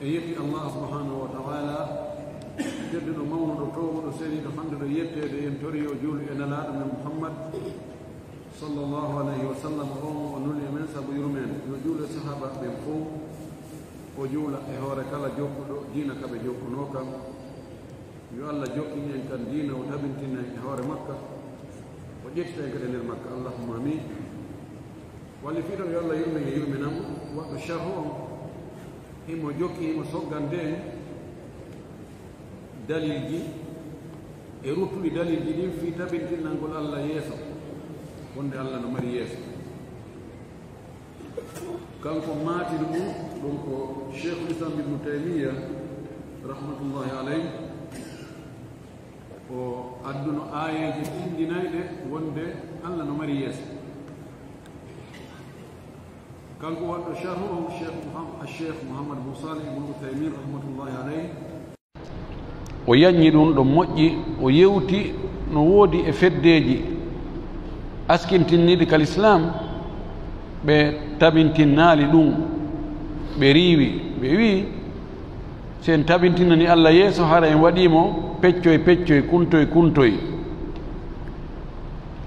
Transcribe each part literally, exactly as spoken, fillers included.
Yetti Allah subhanahu wa ta'ala, tedduɗo, mawnuɗo, toowuɗo, seniiɗo, fanɗuɗo yetteede. En tori yo juulu e Nelaaɗo men Muhammad sallallahu alayhi wa sallam, on o nuli e men sabu yurmeende. Yo juulu e sahaabaaɓe ɓen fow, o juula e hoore kala jokkuɗo diina ka ɓe jokkunoo kan. Yo Allah joɗɗin en kan diina, o tabintina en e hoore makka, o ƴettita en kadi e nder makka. Allahumma amin. Walli fii ɗon, yo Allah yurmin e yurminamo. Waɗɗo sharhu on, himo jokki, himo soggande en dalilji e ruttuɗi dalilji ɗin fii tabintinnangol Allah yeeso, wonde Allah no mari yeeso. Kanko maatiiɗo ɗum, ɗum ko Cheikhul Islam Ibnu Taymiyya, rahmatullahi alayh, o adduno aayeeje tinndinayɗe wonde Allah no mari yeeso. Kanko waɗɗo sharhu on, Cheikh Muham-, Cheikh Muhammad bin Salih Ibnu Uthaymin, rahmatullahi alayh, o yanñi ɗum ɗo moƴƴi, o yewti no woodi e feddeeji askintinniiɗi ka Lislaam, ɓe tabintinnaali ɗum, ɓe riiwi, ɓe wi'i, si en tabintinani Allah yeeso, hara en waɗii mo peccoy peccoy, kuntoy kuntoy,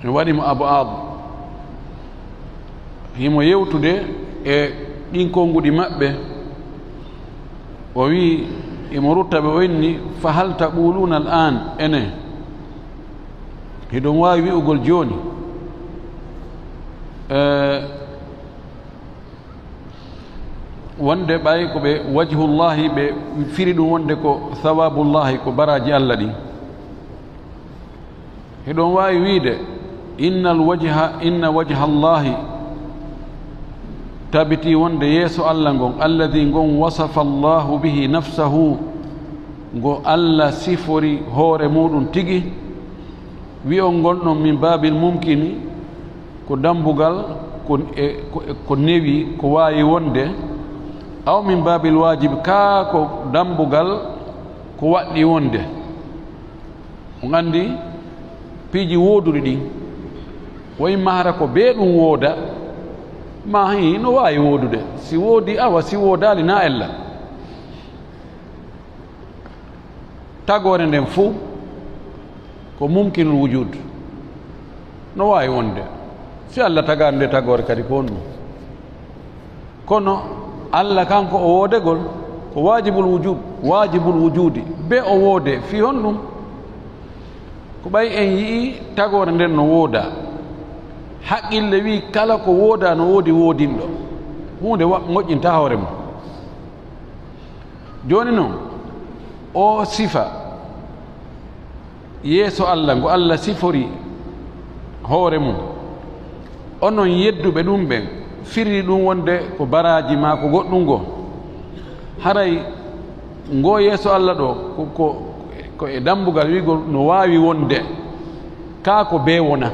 en waɗii mo ab'ad. Himo yewtude e ɗin konnguɗi maɓɓe, o wi'i, imo rutta ɓe, o inni, "Fa hal taquluna al-an?" Ene, hiɗon waawi wi'ugol jooni, eh, wonde ɓay ko ɓe wajhullahi, ɓe firi ɗum wonde ko thawabullahi, ko baraaji Allah ɗin? Hiɗon waawi wi'ude, "Innal wajha, inna wajha Allahi," tabiti wonde yeeso Allah ngon, "alladhi," ngon, "wasafa Allahu bihi nafsahu," ngo Allah sifori hoore muɗum tigi, wi'on ngon ɗon min babil mumkini, ko dambugal ko, e, ko, e, ko newi, ko waawi wonde, aw min babil wajib, kaa ko dambugal ko waɗɗi wonde. On anndi piiji wooduɗi ɗin, wo imma hara ko bee ɗum wooda, maa hii no waawi woodude. Si woodi, awa, si woodaali, na ella. Tagoore nden fuu ko mumkinul wujud, no waawi wonde. Si Allah tagaano nde tagoore kadi, ko honɗum? Kono Allah kanko o woodegol ko waajibul wujub, waajibul wujudi, be o woode fii honɗum? Ko ɓay en yi'ii tagoore nden no wooda, haqqille wi'i kala ko wooda no woodi woodinɗo. Huunde wa-, moƴƴinta hoore mum. Jooni non, oo sifa yeeso Allah, ngo Allah sifori hoore mum, onon yedduɓe ɗum ɓen, firri ɗum wonde ko baraaji maa ko goɗɗum goo. Haray ngoo yeeso Allah ɗoo, ko, ko, ko e dambugal wi'ugol no waawi wonde, kaa ko bee wona.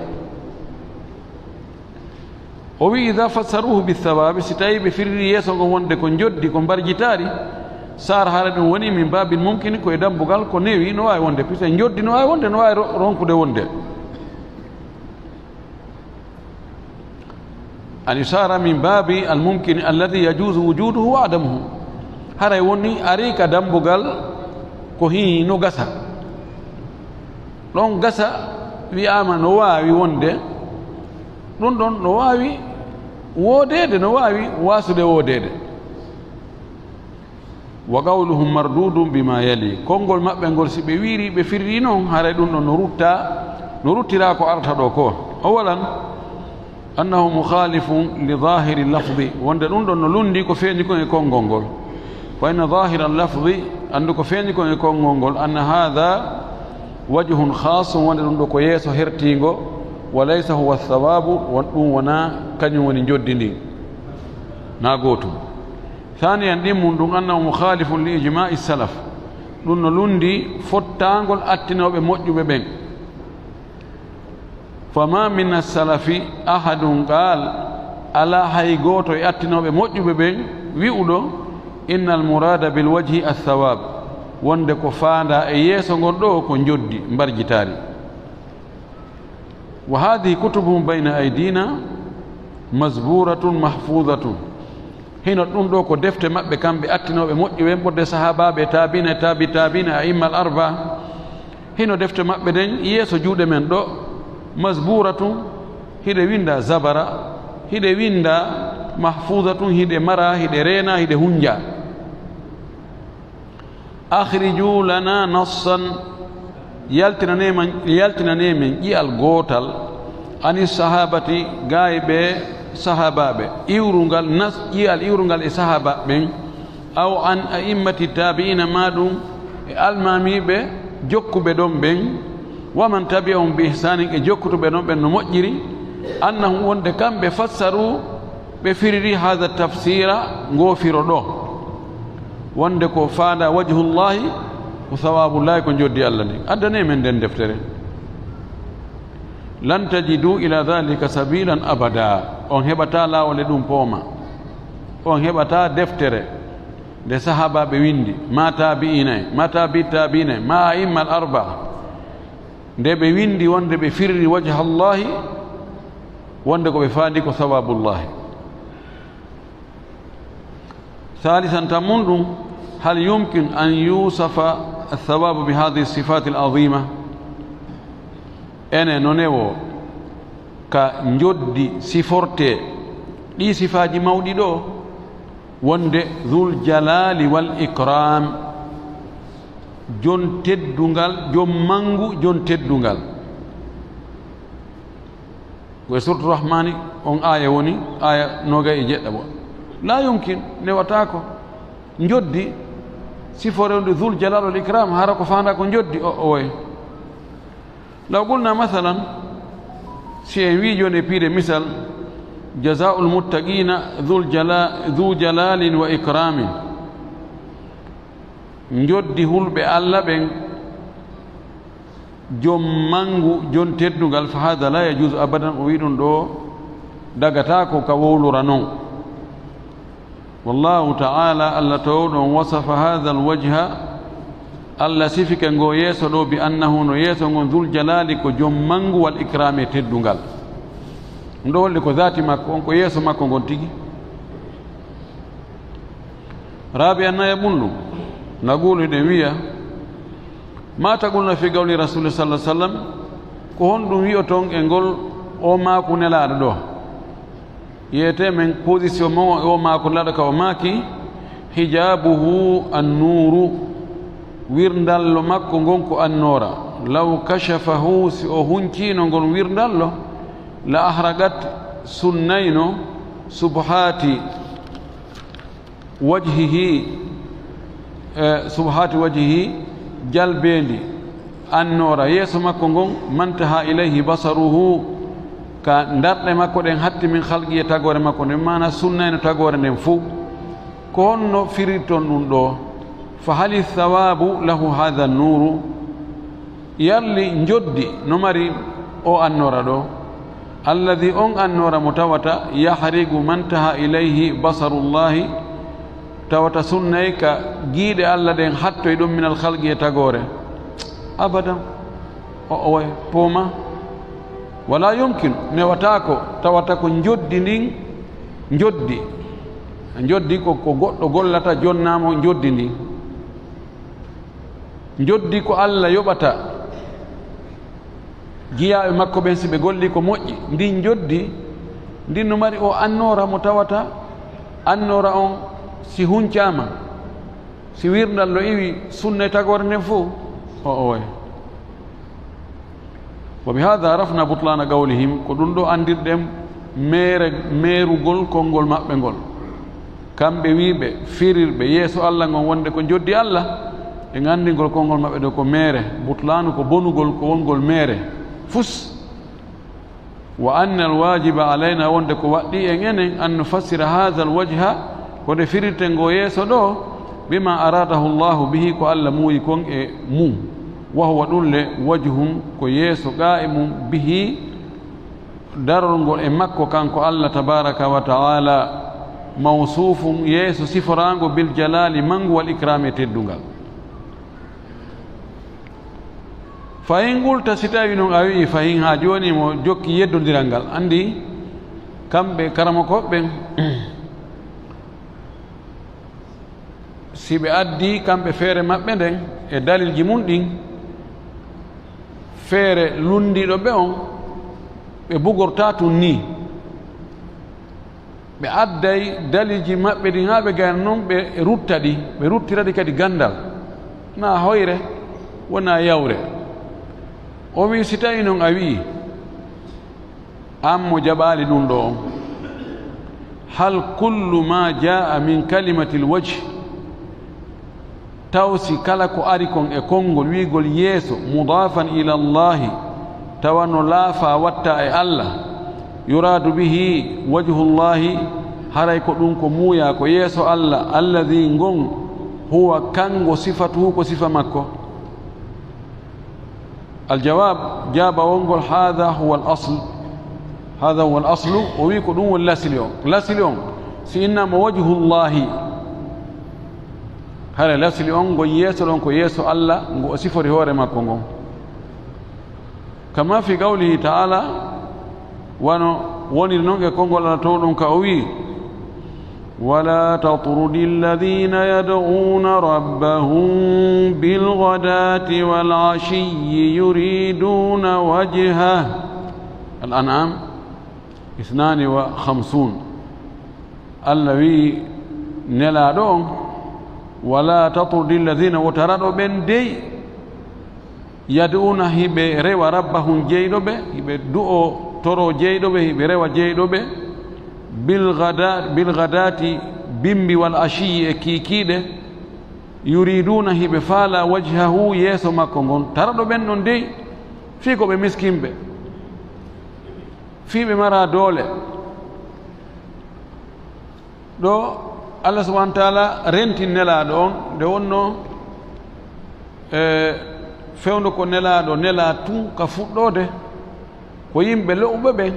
O wi'i, "Idha fassaruhu bithawabi," si tawii ɓe firri yeeso ngon wonde ko njoddi, ko mbarjitaari, sara hara ɗum woni min babil mumkini, ko e dambugal ko newi, no waawi wonde, puisque njoddi no waawi wonde, no waawi ro-, ronkude wonde. An yusara min babi al mumkini alladhi yajuzu wujuduhu wa adamuhu. Haray woni ari ka dambugal ko hii no gasa. Ɗon gasa wi'aama no waawi wonde, ɗum ɗon no waawi woodeede, no waawi waasude woodeede. Wa qawluhum mardudun bima yali. Konngol maɓɓe ngol, si ɓe wi'iri, ɓe firri non, haray ɗum ɗon no rutta, no ruttiraa ko arata ɗoo ko. Awalan, annahu mukhalifun li zahiri lafzi, wonde ɗum ɗon no lundi ko feeñi kon e konngol ngol. Fa inna zahira lafzi, anndu ko feeñi kon e konngol ngol, anna hadha wajhun khasun, wonde ɗum ɗoo ko yeeso hertiingo, wa laysa huwa thawabu, won-, ɗum wonaa kañum woni njoddi ndin. Na gootum. Thaniyan, ɗimmun ɗum, annahu mukhalifun li ijma'i salaf, ɗum no lundi fottaangol attinooɓe moƴƴuɓe ɓen. Fama min as-salafi ahadun qaal, alaa hay gooto e attinooɓe moƴƴuɓe ɓen wi'uɗo, innal murada bil wajhi ath-thawab, wonde ko faandaa e yeeso ngon ɗoo ko njoddi mbarjitaari. Wa hadhihi kutubuhum bayna aydina mazburatun mahfuzatun. Hino ɗum ɗo ko defte maɓɓe kamɓe attinooɓe moƴƴuɓe ɓen, ɓurde sahaabaaɓe, taabiina, taabi taabiina, a'imma al arba. Hino defte maɓɓe ɗen yeeso juuɗe men ɗo, masbuuratun, hiɗe winda zabara, hiɗe winda mahfuuzatun, hiɗe mara, hiɗe reena, hiɗe hunja. Akhriju lana nassan, yaltinanee men, yaltinanee men ƴi'al gootal, ani sahabati, gaay ɓe sahaabaaɓe, iwrungal, nas, ƴi'al iwrungal e sahaabaaɓe ɓen, aw an a'immati tabi'ina, maa ɗum e almaamiiɓe jokkuɓe ɗon ɓen, wa man tabi'ahum bi ihsanin, e jokkutuɓe ɗon ɓen no moƴƴiri, annahum, wonde kamɓe, fassaru, ɓe firiri, haadha tafsira, ngoo firo ɗo, wonde ko faanda wajhullahi, ko sawaabullahi, ko njoddi Allah ndin. Addanee men nden deftere. Lan tajidu ila dhalika sabilan abada. On heɓataa laawol e ɗum pooma. On heɓataa deftere nde sahaabaaɓe windi, ma taabi'ina en, ma taabi taabi'ina en, ma a'imma al arba, nde ɓe windi wonde ɓe firiri wajhallahi, wonde ko ɓe faandi ko sawaabullahi. Thalithan, tammun ɗum, hal yumkin an yusafa athawabu bi hadhihi sifati al azima? Ene no newo ka njoddi siforte ɗi sifaaji mawɗi ɗo, wonde Dhul Jalali wal Ikram, jon teddungal, jon mangu, jon teddungal. Ko e Suratu Rahmani on aaya woni, aaya noogay e jeɗɗaɓo. La yumkin, newataako njoddi sifore wonde Dhul Jalal wal Ikram, hara ko faanda ko njoddi o, o way. Law qulna, masalan, si en wii jooni e piide misal, jazaa'ul muttaqina dhul jala-, dhu jalalin wa ikramin, njoddi hulɓe Allah ɓen, jom mangu, jon teddungal, fa hada la yajuzu abadan, o wii ɗum ɗo dagataako ka wowlura non. Wallahu ta'ala, Allah towɗo on, wasafa hadha alwajha, Allah sifike ngo yeeso ɗo, bi annahu, no yeeso ngon, dhul jalali, ko jom mangu, wal ikrami, e teddungal. Ɗum ɗo holli ko dhati makko on, ko yeeso makko ngon tigi. Rabi an, naya mun ɗum, nagulu hiɗen wiya, ma taquluna fi qawli rasuli sallallahu alaihi wasallam, ko honɗum wi'oton e ngol o maaku Nelaaɗo ɗo? Yeetee men position mo o maaku Nelaaɗo ka o maaki, hijabuhu annuru, wirndallo makko ngon ko annoora. Law kashafahu, si o hunciino ngon wirndallo, la ahraqat, sunnayno, subhati wajhihi, e, subhati wajhihi, jalbeendi annoora yeeso makko ngon, mantaha ilayhi basaruhu, ka darɗe makko ɗen hatti, min khalqi, e tagoore makko nden, maana sunnayno tagoore nden fow. Ko honno firirton ɗum ɗo? Fa hali thawabu lahu hadha nuru? Yalli njoddi no mari o annoora ɗo? Alladhi, on annoora mo tawata, yahriqu mantaha ilayhi basarullahi, tawata sunnay ka giiɗe Allah ɗen hattoy ɗum, minal khalqi, e tagoore. Abadan. O, o way, pooma. Wala yumkin, newataako, tawata ko njoddi ndin, njoddi. Njoddi ko, ko goɗɗo gollata, jonnaamo njoddi ndin. Njoddi ko Allah yoɓata jiyaaɓe makko ɓen, si ɓe golli ko moƴƴi. Ndin njoddi, ndin no mari o annoora mo tawata, annoora on, si huncaama, si wirndal no iwi, sunna e tagoore nden fow, o, o way. Wa bi hadha arafna butlana qawlihim, ko ɗum ɗo anndirɗen meere-, meerugol konngol maɓɓe ngol. Kamɓe wiiɓe, firirɓe yeeso Allah ngon wonde ko njoddi Allah, en anndi ngol konngol maɓɓe ɗo ko meere, butlanu ko bonugol, ko wongol meere fus. Wa anna al-wajiba alayna, wonde ko waɗɗi en enen, an nufassira hadha al-wajha, ko nde firirten ngo yeeso ɗo, bima aradahu Allahu bihi, ko Allah muuyi kon e mum. Wa huwa, ɗum le, wajhun, ko yeeso, qa'imun bihi, darorngol e makko kanko Allah tabaraka wa ta'ala, mawsufun, yeeso siforaango, bil jalali, mangu, wal ikrami, e teddungal. Fa in qulta, si tawi noon a wi'i, fa in, haa jooni mo jokki yeddondiral ngal, anndi kamɓe karamokooɓe ɓen, Si ɓe addii kamɓe feere maɓɓe nden e dalilji mun ɗin, feere lunndiiɗo ɓe on, ɓe bugortaa tun nii. Ɓe adday dalilji maɓɓe ɗin haa ɓe gayna non, ɓe rutta ɗi, ɓe ruttira ɗi kadi ganndal, naa hoyre, wonaa yawre. O wi'i, si tawii non a wi'i, an mo jaɓaali ɗun ɗoo on, hal kullu ma jaa min kalimatil wajh, taw si kala ko ari kon e konngol wi'ugol yeeso, mudaafan ila Allahi, tawa no laafaa watta e Alla, yuraadu bihi wajhullahi, haray ko ɗun ko muuyaa ko yeeso Alla, alladhi, ngon, huwa, kango, sifatuhu, ko sifa makko. Aljawab, jaabawol ngol, haadha huwa al asl. Haadha huwa al aslu, o wi'i ko ɗun woni lasli on. Lasli on, si innaama wajhullahi, hara lasli on ngon yeeso ɗon ko yeeso Alla, ngo o sifori hoore makko ngon. Kama fi qawlihi ta'ala, wano woniri non e konngol Alla towɗun ka o wi'i, ولا تطرد الذين يدعون ربهم بالغداة والعشي يريدون وجهه. الأنعام اثنان وخمسون. Alla wi'i Nelaaɗo on, ولا تطرد الذين, wota raɗo ɓen dey, يدعون, hiɓe rewa, ربهم, Jeyɗo ɓe, hiɓe du'oo, toroo Jeyɗo ɓe, hiɓe rewa Jeyɗo ɓe, بالغدا-, بالغداة, bimbi, والعشي, e kiikiiɗe, يريدون, hiɓe faalaa, وجهه, yeeso makko ngon. Ta raɗo ɓen ɗon dey, fii ko ɓe miskinɓe, fii ɓe maraa doole. Ɗoo, Allah subhanahu wa ta'ala renti Nelaaɗo on, nde wonnoo, e, fewndo ko Nelaaɗo nelaa tun ka fuɗɗoode, ko yimɓe lo'uɓe ɓen,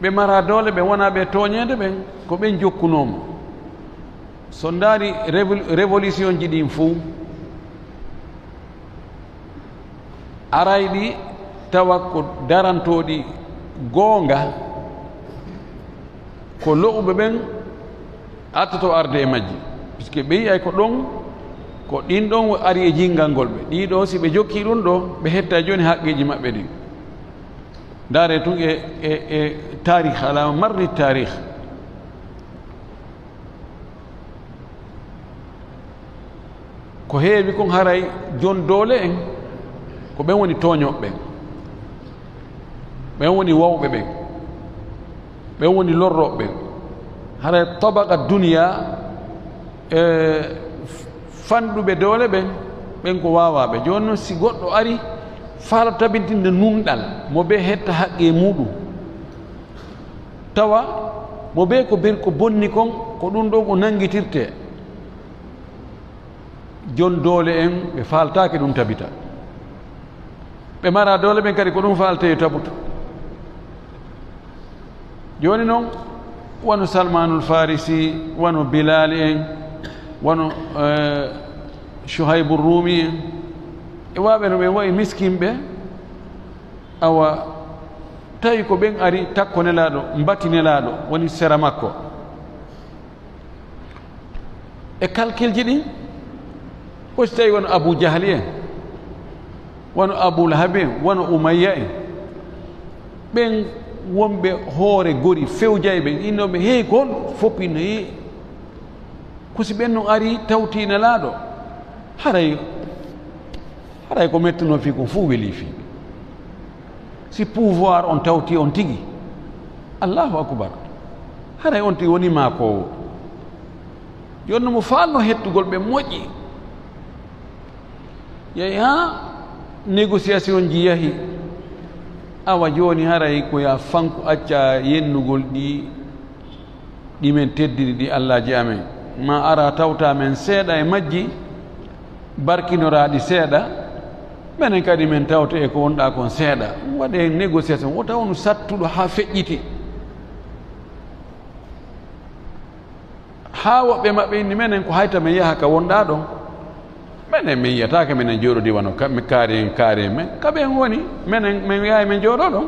ɓe maraa doole, ɓe wonaa ɓe tooñeede ɓen, ko ɓen jokkunoo mo. So ndaari révol-, révolution ji ɗin fow, aray ɗi tawa ko darantooɗi goonga, ko lo'uɓe ɓen artoto arde e majji, puisque ɓe yi'ay ko ɗon, ko ɗin ɗon ari e jinngangol ɓe. Ɗii ɗoo, si ɓe jokkii ɗun ɗoo, ɓe hettay jooni haqqeeji maɓɓe ɗin. Ndaaree tun e, e, e taarih, ala marri taarih. Ko heewi kon, haray jon doole en, ko ɓen woni tooñooɓe ɓen, ɓen woni wawɓe ɓen, ɓen woni lorrooɓe ɓen. Haray tabaqa duniya, e, fanɗuɓe doole ɓen, ɓen ko waawaaɓe. Jooni non, si goɗɗo ari faala tabintinde nunɗal, mo bee hetta haqqee muuɗum, tawa mo bee ko bir-, ko bonni kon, ko ɗun ɗon o nanngitirtee. Jon doole en, ɓe faaltaake ɗun tabita. Ɓe maraa doole ɓen kadi, ko ɗun faaltee yo tabutu. Jooni non, wano Salmaanul Faarisi, wano Bilaali en, wano, eh, Suhaybu Ruumi en, e waɓe no ɓen wa'i miskinɓe, awa, tawi ko ɓen ari takko Nelaaɗo, mbati Nelaaɗo, woni sera makko. E kalkilji ɗin, ko si tawi wano Abu Jahli en, wano Abu Lahabi en, wano Umayya en, ɓen wonɓe hoore gori fewjayɓe, innooɓe, hey, ko honɗum foppi no, hey, ko si ɓen non ari tawti Nelaaɗo, haray, haray ko mettunoo fii kon fow welii fii ɓe. Si pouvoir on tawti on tigi, Allahu akbar, haray on tigi woni maakoowo. Jooni no mo faalno hettugol ɓe moƴƴi. Yehi haa négociation ji yahi. Awa jooni haray ko ya fanku acca yennugol ɗi, ɗi men teddini ɗi allaaji amen. Ma ara tawta men seeɗa e majji, barkinoraa ɗi seeɗa. Menen kadi men tawta e ko wonɗaa kon seeɗa. Waɗee négociation, wota wonu sattuɗo haa feƴƴiti. Haa woɓɓe maɓɓe inni, menen ko hayta men yaha ka wonɗaa ɗon. Menen men yiyataake, menen jooɗodii wano ka-, kaari en, kaari en men. Ka ɓen woni, menen men yahay men jooɗoo ɗon.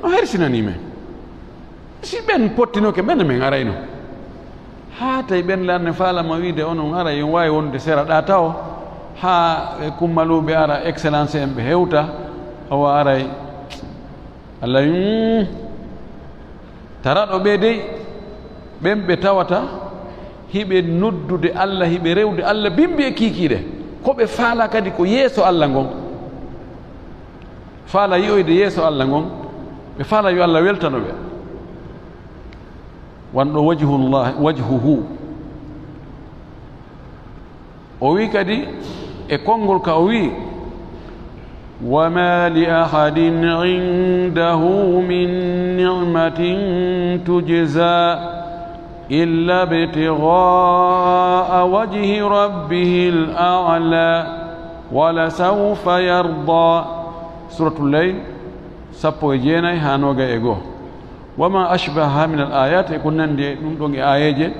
No hersinanii men. Si ɓen pottinoke, menen men arayno. Haa tawi ɓen lanne faalama wiide onon haray on waawi wonde sera ɗa tawo, haa e kummaluuɓe ara, excellence en ɓe hewta, awa aray Allah yum. Taraɗo ɓe dey, ɓen ɓe tawata hiɓe noddude Allah, hiɓe rewde Allah bimbi e kiikiiɗe. Ko ɓe faala kadi ko yeeso Allah ngon. Faala yi'oyde yeeso Allah ngon. Ɓe faala yo Allah weltano ɓe. Wanɗo wajhullah, wajhuhu. O wi kadi e konngol ka o wi, "Wa ma li ahadin indahu min ni'matin tujza illa ibtigha'a wajhi rabbihil a'la wa la sawfa yarda." Suratul Layl, sappo e jeenay haa noogay e goo. "Wa ma ashbaha min al ayat", e ko nandi e ɗum ɗon e aayeeje.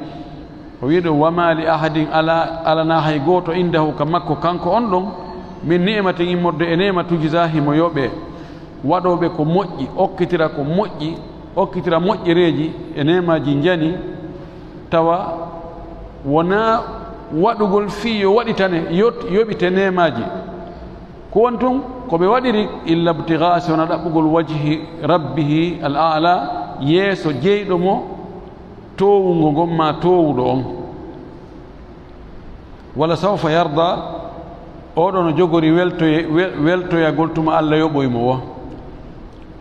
O wi'i ɗo, "Wa ma li ahadin", ala, alana hay gooto, "indahu", ka makko kanko on ɗon, "min ni'matin", immorde e neema, "tujza", himo yoɓe. Waɗooɓe ko moƴƴi, okkitira ko moƴƴi, okkitira moƴƴereeji e neemaaji njani, tawa wonaa waɗugol fii yo waɗitane, yo, yoɓite neemaaji. Ko woni tun ko ɓe waɗiri, "illa ibtigha'a", si wona ɗaɓɓugol, "wajhi rabbihi al a'la", yeeso jeyɗo mo toowungo ngon maa toowuɗo on. "Wala sawfa yarda", oɗo no jogori weltoye-, wel-, weltoyagol tuma Allah yoɓoy mo wo.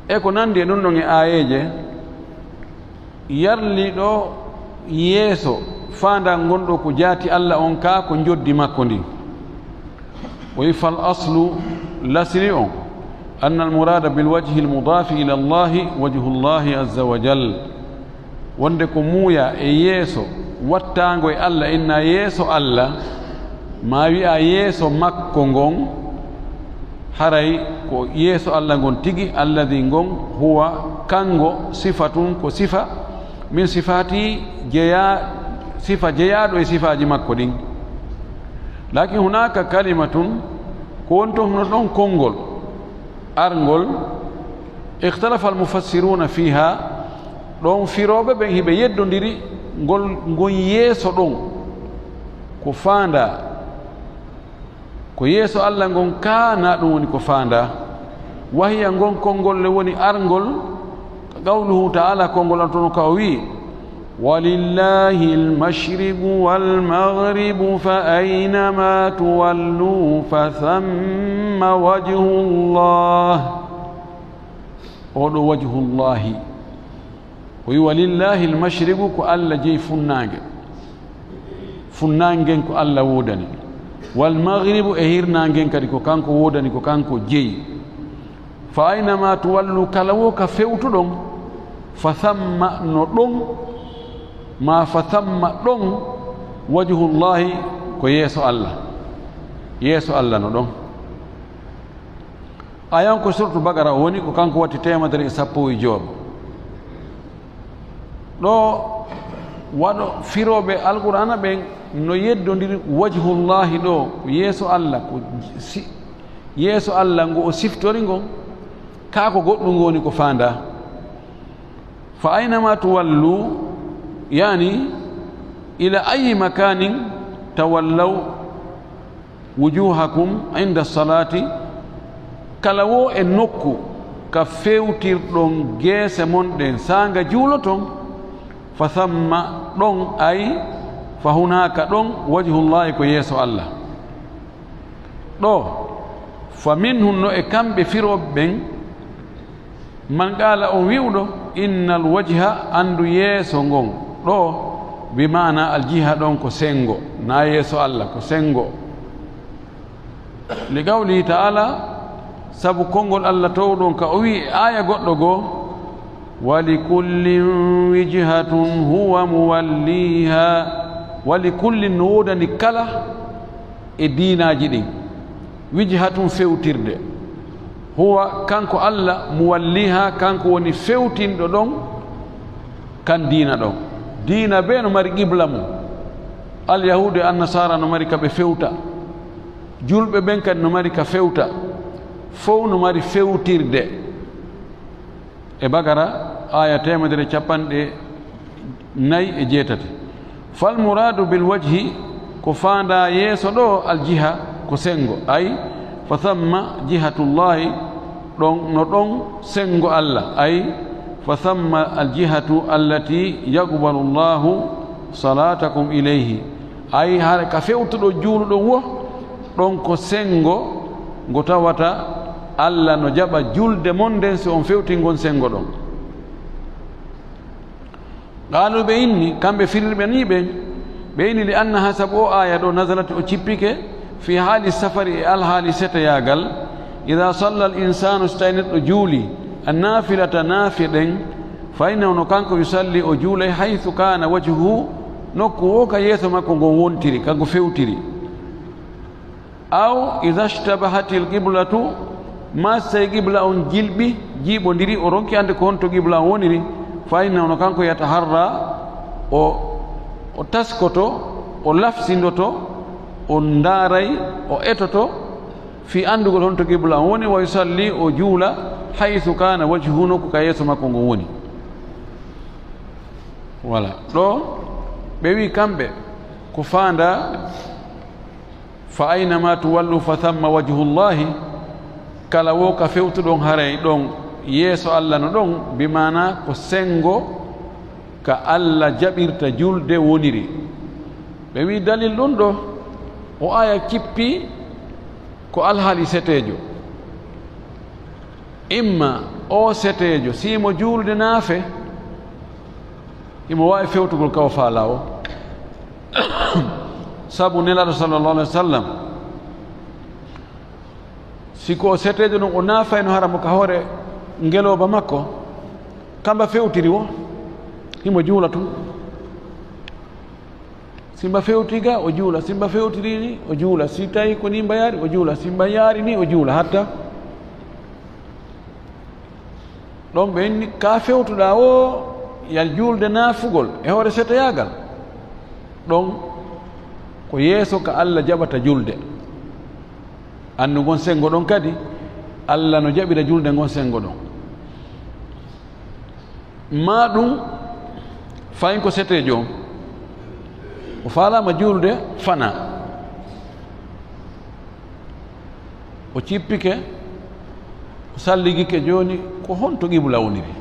E ko nandi e ɗum ɗon e aayeeje, yarliɗo yeeso faanda ngonɗo ko jaati Allah on ka ko njoddi makko ndin. O wi, "Fal aslu", lasli on, "anna al murada bil wajhi al mudafi ila Allahi wajhu Allahi azza wa jal." Wonde ko muuya e yeeso wattaango e Allah, inna yeeso Allah, ma wi'a yeeso makko ngon, haray ko yeeso Allah ngon tigi, alladhi ngon, huwa, kango, sifatun, ko sifa, min sifati, jeya-, sifa jeyaaɗo e sifaaji makko ɗin. Lakin hunaka kalimatun, ko woni ton hono ɗon konngol, arngol, ikhtalafa al mufassiruna fiha, ɗon firooɓe ɓen hiɓe yeddondiri ngol, ngon yeeso ɗon, ko faanda, ko yeeso Allah ngon ka na ɗum woni ko faanda. Wahiya, ngon konngol le woni arngol, qawluhu ta'ala, konngol an tono ka o wi, "Walillahi al-mashriqu wal-maghribu fa aynama tuwallu fa thamma wajhullah." Oɗo wajhullahi. O wi, "Walillahi al-mashriqu", ko Allah jeyi funnaange. Funnaangen ko Allah woodani. "Wal-maghribu", e hirnaangen kadi ko kanko woodani, ko kanko jeyi. "Fa aynama tuwallu", kala wo ka fewtuɗon, "fa thamma", no ɗon, ma "fa thamma", ɗon, "wajhullahi", ko yeeso Allah. Yeeso Allah no ɗon. Ayan ko suratu Baqara woni, ko kanko watti teemedere e sappo e jowo. Ɗo waɗo firooɓe Alqur'aana ɓen no yeddondiri wajhullahi ɗo, yeeso Allah, ko si-, yeeso Allah ngo o siftori ngon, kaa ko goɗɗum ngo woni ko faandaa. "Fa aynama tuwallu", yani, "ila ayyi makanin tawallaw wujuhakum inda salati", kala wo e nokku ka fewtirɗon geese mon ɗen saanga juuloton, "fa thamma", ɗon, ay, "fa hunaka", ɗon, "wajhullahi", ko yeeso Allah. Ɗo, "fa minhum", no e kamɓe firooɓe ɓen, "man qaala", on wi'uɗo, "innal wajha", anndu yeeso ngon, ɗo, "bi maana al jiha", ɗon ko senngo, na yeeso Allah, ko senngo. Li qawlihi ta'ala, sabu konngol Allah toowɗon ka o wi'i e aaya goɗɗo goo, "Wa li kullin wijhatun huwa muwalliha." Wa li kullin, no woodani kala e diinaaji ɗin, wijhatun, fewtirde. Huwa, kanko Allah, muwalliha, kanko woni fewtinɗo ɗon kan diina ɗon. Diina bee no mari qibla mum. Alyahuudu e Annasaara no mari ka ɓe fewta. Julɓe ɓen kadi no mari ka fewta. Fow no mari fewtirde. E Baqara, aaya teemedere e capanɗe nayi e jeetati. Fal muraadu bil wajhi, ko faandaa yeeso ɗo, al jiha, ko senngo, ay, fa thamma jihatullahi, ɗon, no ɗon senngo Alla, ay, fa thamma al jihatu allati yaqbalu Allahu salatakum ilayhi, ay, hara ka fewtuɗo juuluɗon wo, ɗon ko senngo ngo tawata Alla no jaɓa julde mon nden si on fewtii ngon senngo ɗon. Qaalu, ɓe inni, kamɓe firirɓe nii ɓen, ɓe inni, li annaha, sabu o aaya ɗo, nazalat, o cippike, fi haali safari, e alhaali seteyaagal, ida salla al insanu, so tawi neɗɗo juuli, a nafilata, naafe ɗen, fa innahu, no kanko, yusalli, o juulay, haythu kana wajhuhu, nokku wo ka yeeso makko ngon wontiri, ka ngo fewtiri. Aw ida shtabahatil qiblatu, maa so tawi qibla on jilɓi, jiiɓondiri, o ronki annde ko honto qibla on woniri, fa innahu, no kanko, yataharra, o, o taskoto, o lafsindoto, o ndaaray, o etoto, fii anndugol honto qibla on woni, wa yusalli, o juula, haythu kana wajhuhu, nokku ka yeeso makko ngon woni. Voilà. Ɗo, ɓe wi kamɓe, ko faandaa, fa aynama tuwallu fa thamma wajhullahi, kala wo ka fewtuɗon haray ɗon yeeso Alla no ɗon, bi maana ko senngo ka Alla jaɓirta julde woniri. Ɓe wi dalil ɗum ɗo, o aaya cippi ko alhaali seteejo. Imma o seteejo, si mo juulde naafe, imo waawi fewtugol ka o faalaa o. Sabu Nelaaɗo sallallahu alaihi wasallam, si ko o seteejo ɗum, o naafayno hara mo ka hoore ngelooba makko, kamba fewtiri wo, himo juula tun. Simba fewti ga, o juula. Simba fewtiri ni, o juula. Si tawi ko ni mba yaari, o juula. Simba yaari ni, o juula. Hatta ɗon ɓe inni, ka fewtuɗaa o, yal juulde naafugol e hoore seteyaagal. Ɗon ko yeeso ka Alla jaɓata julde. Anndu ngon senngo ɗon kadi, Alla no jaɓira julde ngon senngo ɗon. Maa ɗum fayin ko seteejo on, o faalaama juulde fana, o cippike, o salligike, jooni ko honto qibla woniri?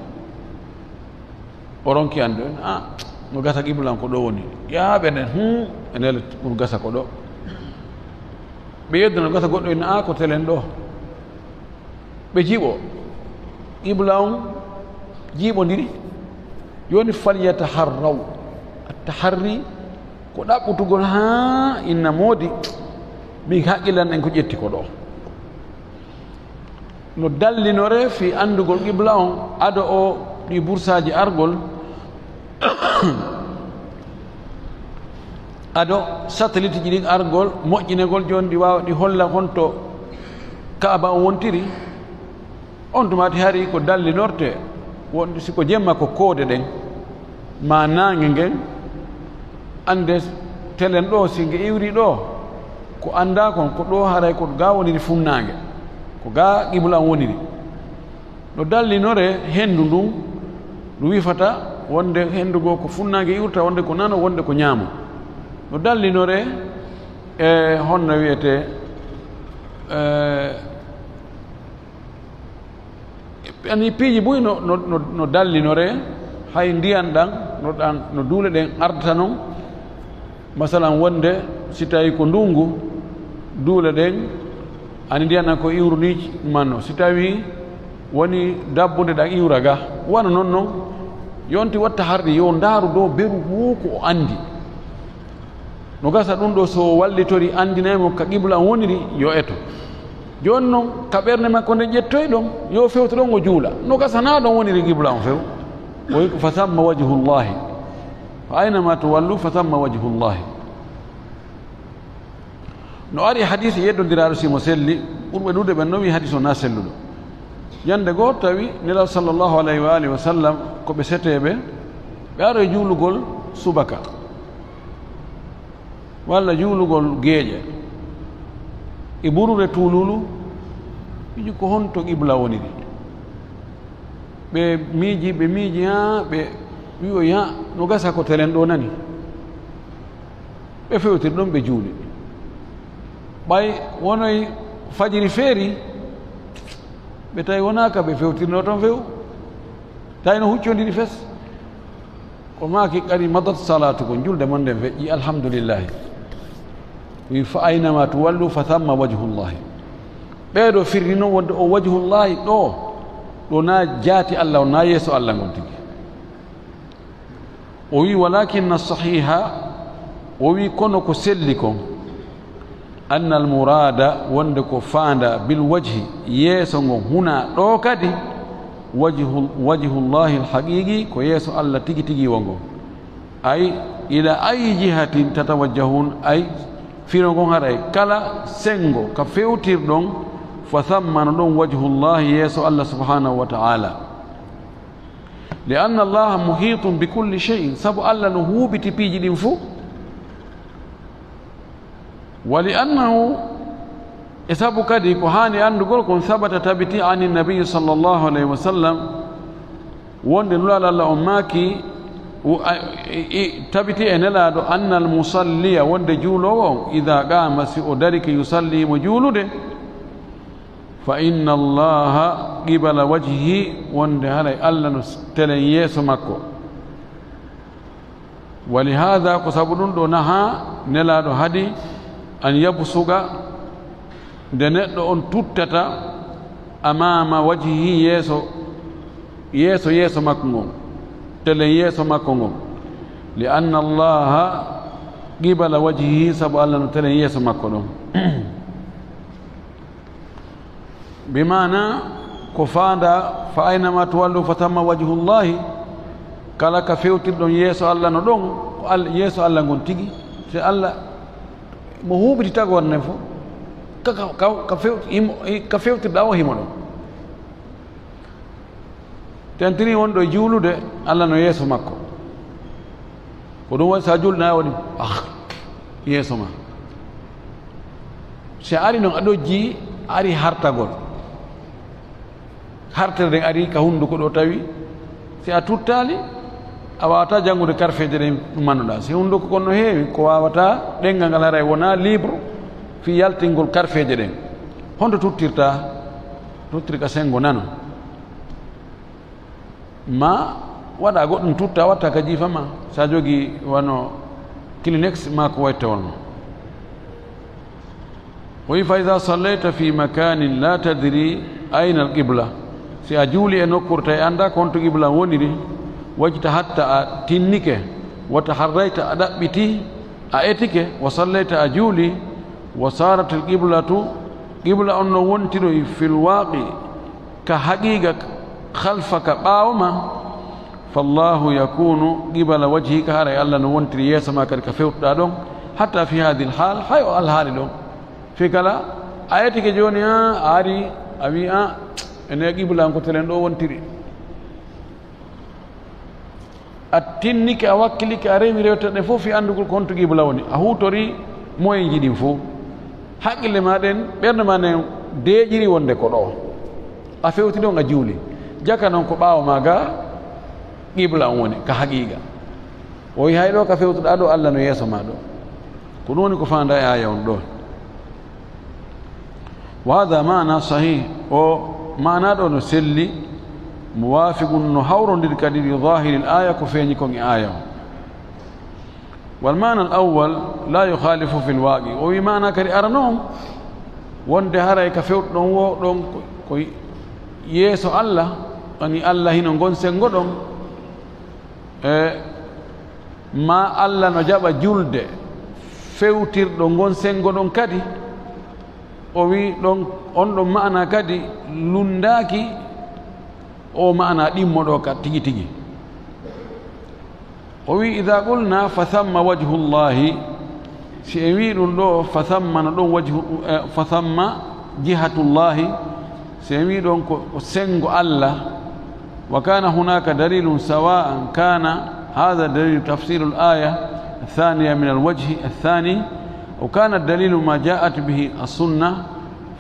O ronki annde, a, no gasa qibla on ko ɗo woni. Yaa ɓe nen, hum, ene ɓur gasa ko ɗo. Ɓe yeddo no gasa goɗɗo ina, a, ko telen ɗo. Ɓe jiiɓo, qibla on jiiɓondiri. Jooni, falyataharraw. Attaharri ko ɗaɓɓutugol haa inna moodi, mi haqqillan en ko ƴetti ko ɗo. No dallinore fii anndugol qibla on, ado o ɗi bursaaji argol, ado satellite ji ɗin argol, moƴƴinegol, jooni ɗi waawa ɗi holla honto Kaaba on wontiri. On tuma ti hari ko dallinorte, wonde si ko jemma ko koode ɗen, ma naange ngen, annde telen ɗo, si nge iwri ɗo, ko annda kon, ko ɗo haray ko ga woniri funnaange, ko ga qibla on woniri. No dallinore hendu ndun, ndu wifata wonde hendu go ko funnaange iwrata, wonde ko nano, wonde ko ñaamo. No dallinore e honno wiyete, e, ani piiji buy no, no, no, no dallinore, hay ndiyan ɗan, no ɗan, no duule ɗen ardata non. Masalan, wonde si tawi ko ndungu, duule ɗen, ani ndiyan ɗan ko iwru ni manno. Si tawi woni dabbunde, ɗan iwra ga. Wano non non, yonti watta harɗi, yo ndaaru dow beru wo ko o andi. No gasa ɗum ɗo, so wallitori andinay mo ka qibla on woniri, yo eto. Jooni non, ka ɓernde makko nde ƴettoy ɗon, yo fewto ɗon o juula. No gasa na ɗon woniri qibla on few. O wi ko, "Fa thamma wajhullahi. Fa aynama tuwallu, fa thamma wajhullahi." No ari hadis yeddondiraaɗo, si mo selli, ɓurɓe ɗuuɗe ɓen no wi hadis o na selluɗo. Ñande goo tawi Nelaaɗo sallallahu alayhi wa alihi wa sallam ko ɓe seteeɓe, ɓe aroy juulugol subaka, walla juulugol geeƴe, e burure tuululu, ɓe ƴi ko honto qibla woniri. Ɓe miiji, ɓe miiji, haa ɓe wi'oyi, haa no gasa ko telen ɗo nani. Ɓe fewtiri ɗon, ɓe juuli. Ɓay wonoy fajiri feeri, ɓe tawi wonaa ka ɓe fewtirno ton few, tawi no huccondiri fes. O maaki, "Qad madat salatukum, julde mon nden feƴƴi, alhamdulillahi." Wi, "Fa aynama tuwallu fa thamma wajhullahi." Ɓee ɗo firri non wonde o wajhullahi ɗo, ɗo na jaati Allah, o na yeeso Allah ngon tigi. O wi, "Walakinna sahiha," o wi, "Kono ko selli kon, anna al murada, wonde ko faanda, bil wajhi, yeeso ngon, huna, ɗo kadi, wajhu, wajhullahi al haqiqi, ko yeeso Allah tigi tigi wongo. Ay, ila ayi jihatin tatawajjahun, ay, firo ngon haray, kala sengo ka fewtirɗon, fa thamma no ɗon wajhullahi, yeeso Allah subhanahu wa ta'ala." Li anna Allaha muhitun bi kulli shay'in, sabu Allah no huuɓiti piiji ɗin fuu. Wa li annahu, e sabu kadi ko haani anndugol kon, sabata tabiti ani nabi sallallahu alayhi wa sallam, wonde Nulaaɗo Allah on maaki, o, a, i, i, tabiti e Nelaaɗo, anna al musalliya, wonde juuloowo on, ida qaama, si o darike, yusalli, mo juulude, fa inna Allaha qibala wajhihi, wonde haray Allah no telen yeeso makko. Wa li hada, ko sabu ɗum ɗo naha Nelaaɗo hadi an yabsuga, nde neɗɗo on tuttata, amama wajhihi, yeeso, yeeso, yeeso makko ngon, telen yeeso makko ngon, li anna Allaha qibala wajhihi, sabu Allah no telen yeeso makko ɗon. Bi maana ko faanda, fa aynama tuwallu fa thamma wajhullahi, kala ka fewtirɗon yeeso Allah no ɗon, ko Al-, yeeso Allah ngon tigi. Se Allah mo huuɓiti tagore nden fof, ka, ka, ka, ka few-, himo, ka fewtirɗa o himo ɗon. Tentini wonɗo e juulude, Allah no yeeso makko. Ko ɗum waɗi so a juulɗo, na woni, ah, yeeso ma. Si a ari noon, a ɗojji, a ari hartagol. Hartere nden ari ka hunnduko ɗo tawi, si a tuttaali, a waawataa janngude karfeeje ɗen ɗum mannduɗaa. Si hunnduko kon no heewi, ko waawataa, ɗemngal ngal haray wonaa libre fii yaltingol karfeeje ɗen. Honto tuttirtaa? Tuttir ka senngo nano. Ma waɗa goɗɗum tutta, watta ka jiifa ma. Sa jogi wano Kleenex ma ko wattawol ma. O wi, "Fa iza sallayta fi makanin la tadri ayna al-qibla." Si a juuli e nokkuure tawi annda ko honto qibla woniri, wajtahadta, a tinnike, wa taharrayta, a ɗaɓɓiti, a etike, wa sallayta, a juuli, wa sarat al-qiblatu, qibla on no wontiroy fil waqi, ka haqiqa, khalfaka, ɓaawo ma, fallahu yakunu qibala wajhika, haray Allah no wontiri yeeso ma kadi ka fewtuɗaa ɗon, hatta fi hadhihi al-hal, hay o alhaali ɗon. Fi kala a etike jooni, a, a ari, a wi, a, ene qibla on ko telen ɗo wontiri. A tinnike, a wakkilike, a rewi rewte ɗe fof fii anndugol ko honto qibla woni. A huutori moyenji ɗin fof. Haqqille ma ɗen, ɓernde ma nden deeƴiri wonde ko ɗo. A fewti ɗon, a juuli. Jaka noon ko ɓaawo ma ga qibla on woni, ka haqiqa. O wi hay ɗo ka fewtuɗaa ɗo, Allah no yeeso ma ɗo. Ko ɗum woni ko faandaa e aaya on ɗo. Wa hada maana sahih, o maana ɗo no selli, muwafiqun, no hawrondiri kadi li zahiril aya, ko feeñi kon e aya o. Wal maana al awwal la yukhalifu fil waqi, o wi maana kadi arano on, wonde haray ka fewtuɗon wo ɗon ko, ko yeeso Allah, ani Allah hino ngon sengo ɗon, e ma Allah no jaɓa julde fewtirɗo ngon sengo ɗon kadi. O wi ɗon, on ɗon maana kadi lunndaaki o maana ɗimmo ɗo ka tigi tigi. O wi, "Idha qulna fa thamma wajhullahi," si en wi ɗum ɗo, fa thamma no ɗon wajhu, eh, fa thamma jihatullahi, si en wi ɗon ko, ko sengo Allah, wa kana hunaka dalilun, sawa'an kana hadha dalilu tafsirul aya athaniya min alwajhi athani, aw kana dalilu ma ja'at bihi as-sunnah,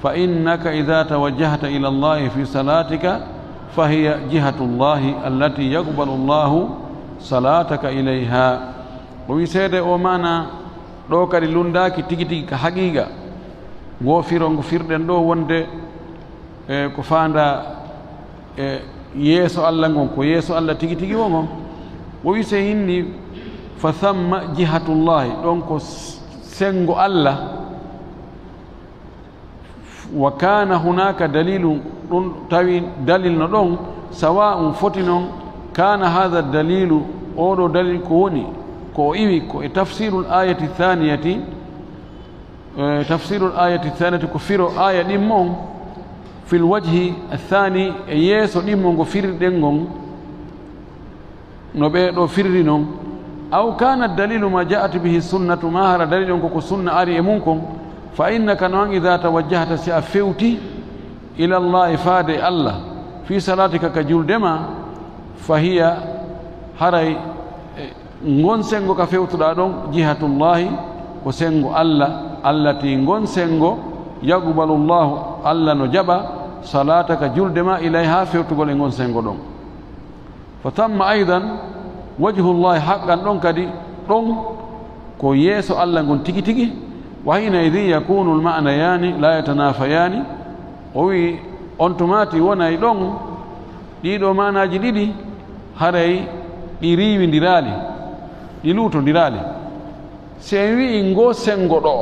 fa innaka idha tawajjahta ila Allahi fi salatika, fa hiya jihatullahi allati yaqbalu Allahu salataka ilayha. O wi seede o maana, Ɗo kadi lunndaaki tigi tigi ka haqiiqa. Ngo firo ngo firɗen ɗo wonde, e, ko faandaa e yeeso Allah ngon, ko yeeso Allah tigi tigi wongo. O wi se inni, fa thamma jihatullahi, ɗon ko s-, senngo Allah. Wa kana hunaka dalilu, ɗum tawi dalil no ɗon, sawa'un, foti non, kana hadha dalilu, oɗo dalil ko woni, ko o iwi ko e tafsirul ayati thaniyati, e, tafsirul ayati thaniyati ko firo aya ɗimmo on, fil wajhi athani, e yeeso ɗimmo ngo firirɗen ngon, no ɓee ɗo firri non. Aw kana dalilu ma ja'at bihi sunnatu, ma hara dalil on koko sunna ari e mum kon, fa innaka, no an, idha tawajjahta, si a fewti, ila Allahi, faade e Allah, fi salatika, ka julde ma, fa hiya, haray, e, ngon senngo ka fewtuɗaa ɗon, jihatullahi, ko senngo Allah, allati, ngon senngo, yaqbalu Allahu, Allah no jaɓa, salataka, julde ma, ilayha, fewtugol e ngon senngo ɗon. Fa thamma aydan wajhullahi haqqan, ɗon kadi, ɗon ko yeeso Allah ngon tigi tigi. Wa hina idhin yakunu al-ma'nayani la yatanafayani. O wi, on tumaati wonay ɗon, ɗiɗo maanaaji ɗiɗi, haray ɗi riiwindiraali, ɗi luutondiraali. Si en wi'i ngo senngo ɗo,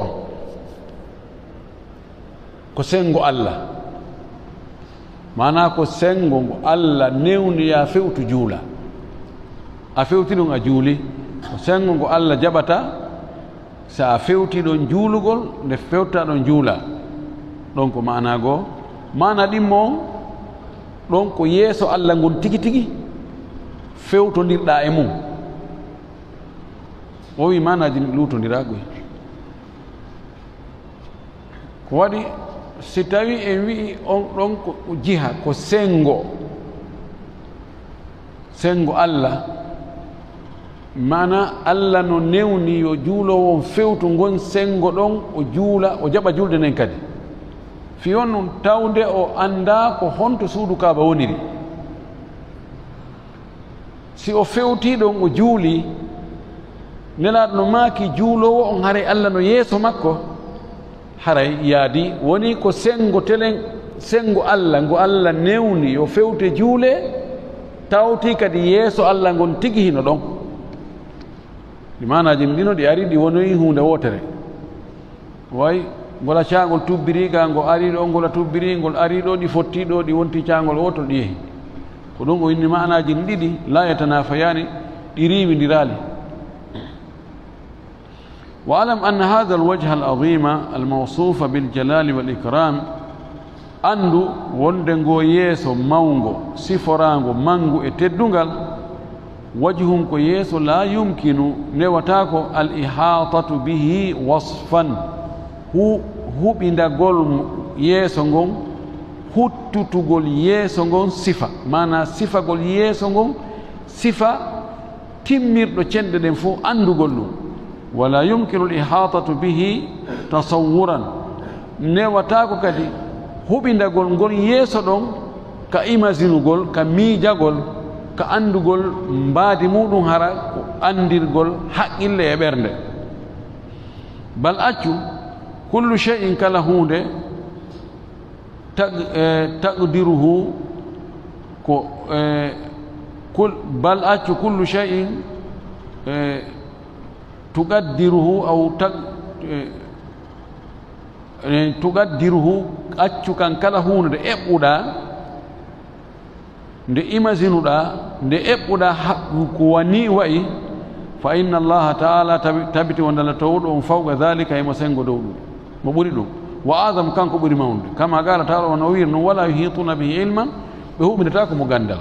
ko senngo Allah. Maanaa ko senngo ngo Allah newni ya fewtu juula. A fewti ɗum a juuli. Ko senngo ngo Allah jaɓata, so a fewti ɗon juulugol, nde fewta ɗon juula. Ɗon ko maanaa goo. Maanaa ɗimmo on, ɗon ko yeeso Allah ngon tigi tigi fewtondirɗaa e mum. O wi maanaaji luutondiraa koy. Ko waɗi, si tawi en wi'i on ɗon ko jiha, ko senngo, senngo Allah, maanaa Allah no newni yo juuloowo on fewtu ngon senngo ɗon, o juula, o jaɓa julde nden kadi. Fii on ɗum tawde o anndaa ko honto suudu Kaaba woniri. Si o fewtii ɗon, o juulii, Nelaaɗo no maaki, juuloowo on, haray Allah no yeeso makko, haray yaadi woni ko senngo telen, senngo Allah, ngo Allah newni yo fewte juulee, tawti kadi yeeso Allah ngon tigi hino ɗon. Ɗi maanaaji ɗino ɗi ari, ɗi wonoyi huunde wootere. Way, ngola caangol tubbiri ga, ngo ari ɗo, ngola tubbiri, ngol ari ɗo, ɗi fotti ɗo, ɗi wonti caangol wootol, ɗi yehi. Ko ɗum o inni maanaaji ɗiɗi, la yatanafayani, ɗi riiwindiraali. Wa alam anna hadha al-wajha al-azima al-mawsufa bil jalali wal ikram, anndu wonde ngo yeeso mawngo, siforaango manngu e teddungal, wajhun, ko yeeso, la yumkinu, newataako, al ihatatu bihi wasfan, hu-, huɓindagol yeeso ngon, huttutugol yeeso ngon sifa, maanaa sifagol yeeso ngon sifa timmirɗo cenɗe ɗen fof, anndugol ɗum. Wala yumkinu al ihatatu bihi tasawwuran, newataako kadi huɓindagol ngol yeeso ɗon ka imasinugol, ka miijagol, ka anndugol mbaadi muuɗum, hara ko anndirgol haqqille e ɓernde. Bal accu, kullu shay'in, kala huunde, taq-, eh, taqdiruhu, ko, eh, kul-, bal accu kullu shay'in, eh, tuqaddiruhu aw taq-, eh, eh, tuqaddiruhu, accu kan kala huunde nde eɓɓuɗaa, nde imasinuɗaa, nde eɓɓuɗaa ha-, ko wani wa'i, fa inna Allaha ta'ala tabi-, tabiti wonde Allah towɗo on fawqa dhalika, himo sengo dow ɗum, mo ɓuri ɗum, wa azam, kanko ɓuri mawnude, kama qala ta'ala, wano o wiiri non, wala yuhituna bihi ilman, ɓe huɓindataako mo ganndal.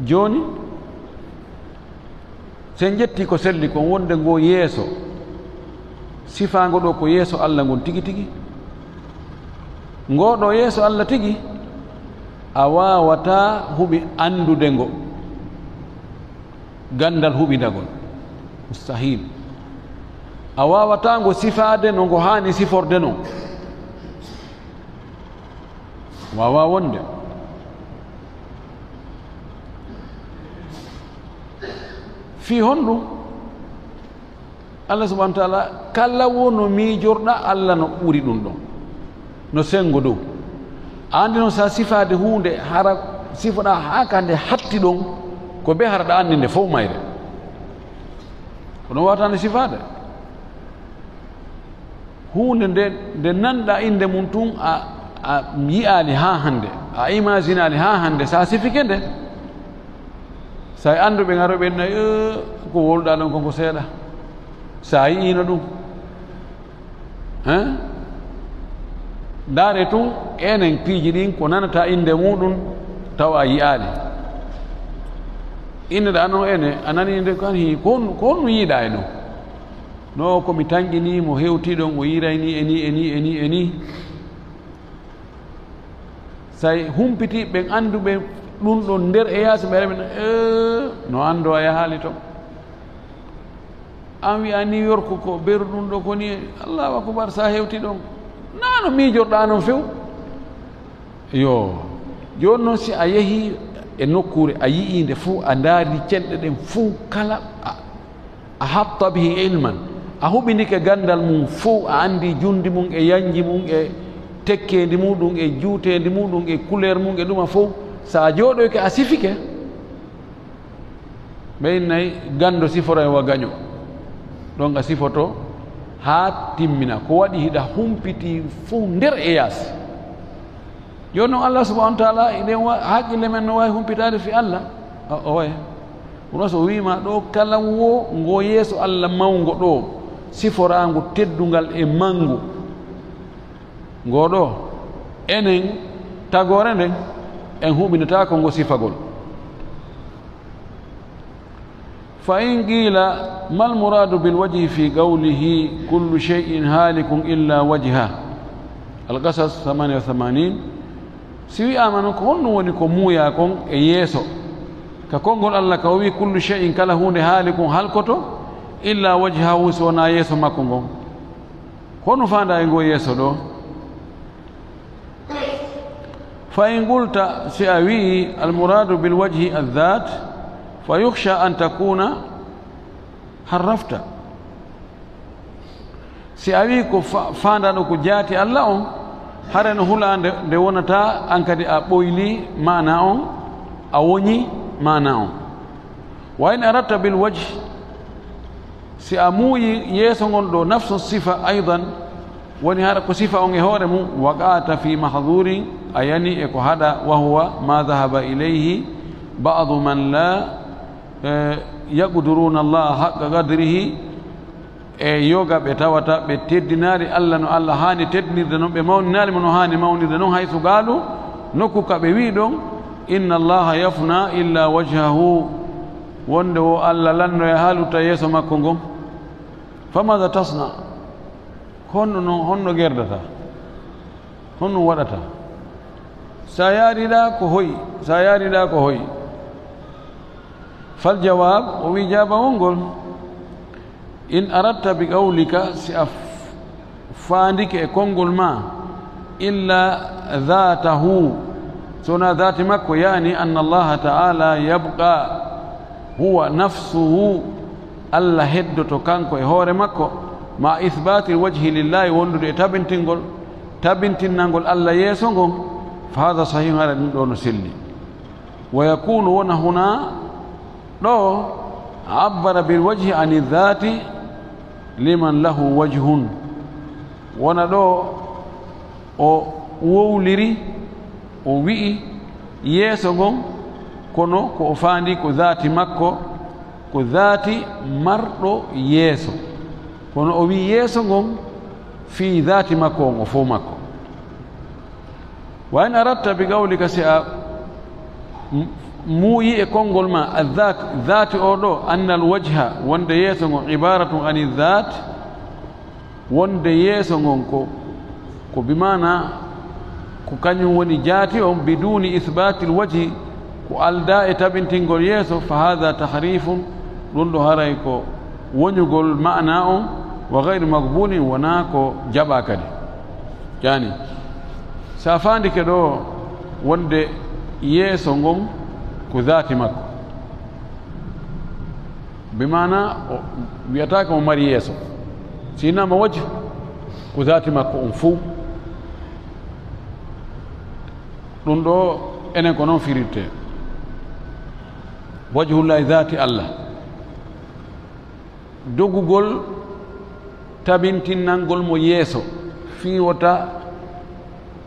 Jooni, si en ƴetti ko selli kon, wonde ngo yeeso, sifaango ɗo ko yeeso Allah ngon tigi tigi. Ngo ɗo yeeso Allah tigi, a waawataa huɓi anndude ngo, ganndal huɓindagol. Mustahil. A waawataa ngo sifaade no ngo haani siforde non. Waawaa wonde. Fii honɗum? Allah subhanahu wa taala, kala wo no miijorɗa, Allah no ɓuri ɗum ɗon, no sengo dow. A anndi noon, so a sifaade huunde, hara sifoɗa haa ka nde hatti ɗon, ko be hara ɗa anndi nde fof mayre. Ko ɗum wawata nde sifaade. Huunde nde, nde nanɗa innde mum tun, a, a yi'aali haa hannde, a imaginaali haa hannde, so a sifike nde, so a annduɓe ngaroɓe, ɓe nayi, "Eh, ko wowluɗa ɗon kon ko seeɗa." So a yi'ino ɗum, hein? Ndaare tun, enen piiji ɗin, ko nanata innde muɗum, tawa a yi'aali. Innde ɗa non ene, a nani innde kan, hi, ko honɗum, ko honɗum yi'uɗa e non? No, ko mi tanƴini mo hewti ɗon, o yi'irayni e ni, e ni, e ni, e ni. Say humpiti ɓen annduɓe ɗum ɗon nder e yaasi, ɓe rewina, "Eh, no anndo a yahaali ton. An wi'a New York ko beru ɗum ɗo ko ni, Allahu akbar, sa hewti ɗon. Naa no miijorɗa non few." Yo, jooni noon, si a yehi e nokkuure, a yi'ii nde fuu, a ndaari cenɗe ɗen fuu kala, a, a hatta bihi ilman, a huɓindike ganndal mum fuu, a anndi jundi mum e yanji mum e tekkeendi muɗum e juuteendi muɗum e couleur mum e ɗuma fuu, so a jooɗoyke a sifike, ɓe innay ganndo siforay wa gaño. Ɗon a sifoto haa timmina. Ko waɗi hiɗa humpitii fuu nder e yaasi. Jooni noon, Allah subhanahu wa taala, eɗen wa-, haqqille men no waawi humpitaade fii Allah? O, o waye. Kono so o wiima ɗo, kala wo ngo yeeso Allah mawngo ɗo, siforaango teddungal e manngu. Ngo ɗo, enen tagoore nden, en huɓinataako ngo sifagol. فإن قيل: ما المراد بالوجه في قوله: كل شيء هالك إلا وجهه؟ القصص ثمانية وثمانين. Si wi'aama noon, ko honɗum woni ko muuyaa kon e yeeso? Ka konngol Allah ka o wi'i: "كل شيء", kala huunde, "هالك", halkoto, "إلا وجهه", si wonaa yeeso makko ngon. Ko honɗum faandaa e ngoo yeeso ɗoo? فإن قلت، si a wi'i: "المراد بالوجه الذات"، فيخشى أن تكون حرفت. Si a wi'i ko fa-, faandaa ɗoo ko jaati Allah on, hara no hulaa nde, nde wonata an kadi a ɓoylii maanaa on, a woñi maanaa on. وإن أردت بالوجه، si a muuyi yeeso ngon ɗoo, نفس الصفة أيضا، woni hara ko sifa on e hoore mum, وقعت في محظور، a yani e ko haɗaa, وهو ما ذهب إليه بعض من لا، eh, يقدرون الله حق قدره، e yoga ɓe tawata ɓe teddinaali Allah no Allah haani teddinirde non, ɓe mawninaali mo no haani mawnirde non, حيث قالوا، nokku ka ɓe wi'i ɗon: "إن الله يفنى إلا وجهه", wonde wo Allah lannoya haa lutta yeeso makko ngon. فماذا تصنع؟ Honno non, honno gerdataa? Honno waɗataa? Sa yaariɗaa ko hoy? Sa yaariɗaa ko hoy? فالجواب، o wi'i jaabawol ngol: إن أردت بقولك، si a f-, faandike e konngol maa, إلا ذاته، so wonaa daati makko, يعني أن الله تعالى يبقى هو نفسه، Allah heddoto kanko e hoore makko, مع إثبات الوجه لله، wondude e tabintingol, tabintinnangol Allah yeeso ngon, فهذا صحيح، hara ɗum ɗoo no selli. ويكون، wona huna ɗo, عبر بالوجه عن الذات لمن له وجه. Wona ɗo o wowliri, o wi'i yeeso ngon, kono ko o faandi ko daati makko, ko daati marɗo yeeso. Kono o wi'i yeeso ngon fii daati makko on, o fow makko. وإن أردت بقولك، si a m-, muuyi e konngol maa, الذات، daati o ɗo, أن الوجه، wonde yeeso ngon, عبارة عن الذات، wonde yeeso ngon ko, ko bi maana ko kañum woni jaati on, بدون إثبات الوجه، ko aldaa e tabintingol yeeso, فهذا تحريف، ɗum ɗo haray ko woñugol maanaa on, وغير مقبول، wonaa ko jaɓaa kadi. Yani, sa faandike ɗo wonde yeeso ngon ko daati makko, Bi maana o wiyataake mo mari yeeso, sinama wajhu ko zaati makko on fow. Ɗum ɗo enen ko noon firirte. Wajhullahi, zaati Allah. Dogugol tabintinnangol mo yeeso, fii wota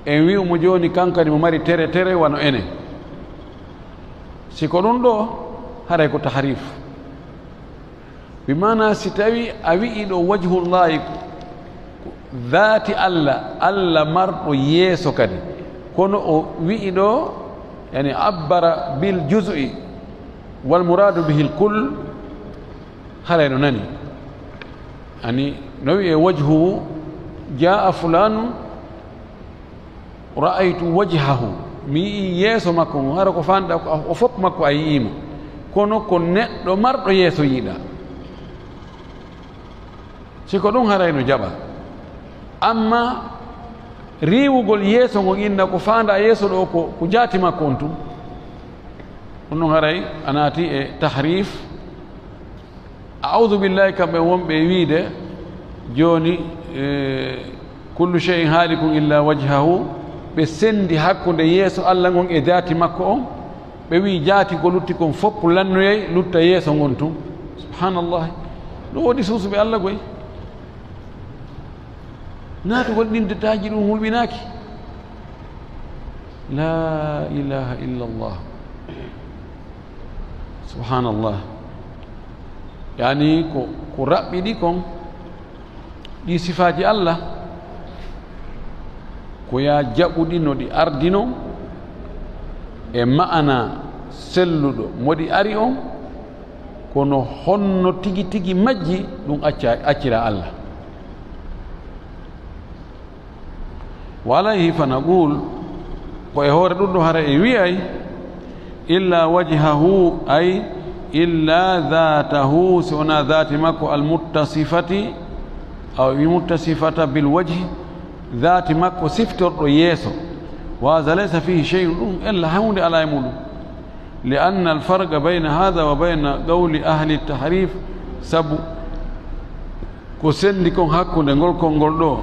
en wi'u mo jooni kan kadi mo mari tere tere wano enen. Si ko ɗum ɗo, haray ko tahrif. Bi maana si tawi a wi'i ɗo wajhullahi, zaati Allah, Allah marɗo yeeso kadi, kono o wi'i ɗo, yani abbara bil juz'i wal muradu bihil kull, haray no nani. Ani no wi'e wajhuhu, jaa fulanu, ra'aytu wajhahu, mi yi'i yeeso makko ngon, hara ko fanɗa ko o fof makko a yi'imo, kono ko neɗɗo marɗo yeeso yi'ɗa. Si ko ɗum haray no jaɓa. Amma riiwugol yeeso ngon inna ko faanda yeeso ɗo ko, ko jaati makko on tun, ɗum ɗon haray a naati e tahrif. A'udhu billahi, kamɓe wonɓe e wiide jooni, e, kullu shay'in halikun illa wajhahu, ɓe sendi hakkunde yeeso Allah ngon e jaati makko on, ɓe wi'i jaati ko lutti kon fof lannoyay, lutta yeeso ngon tun. Subhanallah. Ɗum woodi suusuɓe Allah koy. Naatugol ɗin detaaji ɗum hulɓinaaki. La ilaha illallah. Subhanallah. Yani ko, ko raɓɓiɗi kon, ɗi sifaaji Allah, ko yaa jaɓuɗi no ɗi ardi non, e ma'ana selluɗo mo ɗi ari on, kono honno tigi tigi majji, ɗum acca, accira Allah. Wa alayhi fa naqul, ko e hoore ɗum ɗo hara e wi'ay, illa wajhahu, ay illa dhatahu, si wona dhati makko, al muttasifati, aw wi muttasifata bil wajhi, dhati makko siftorɗo yeeso. Wa hadha laysa fihi shay'un, ɗum ella hunde alaa e muɗum. Li anna al farqa bayna hadha wa bayna qawli ahli tahrif, sabu ko sendi kon hakkunde ngol konngol ɗo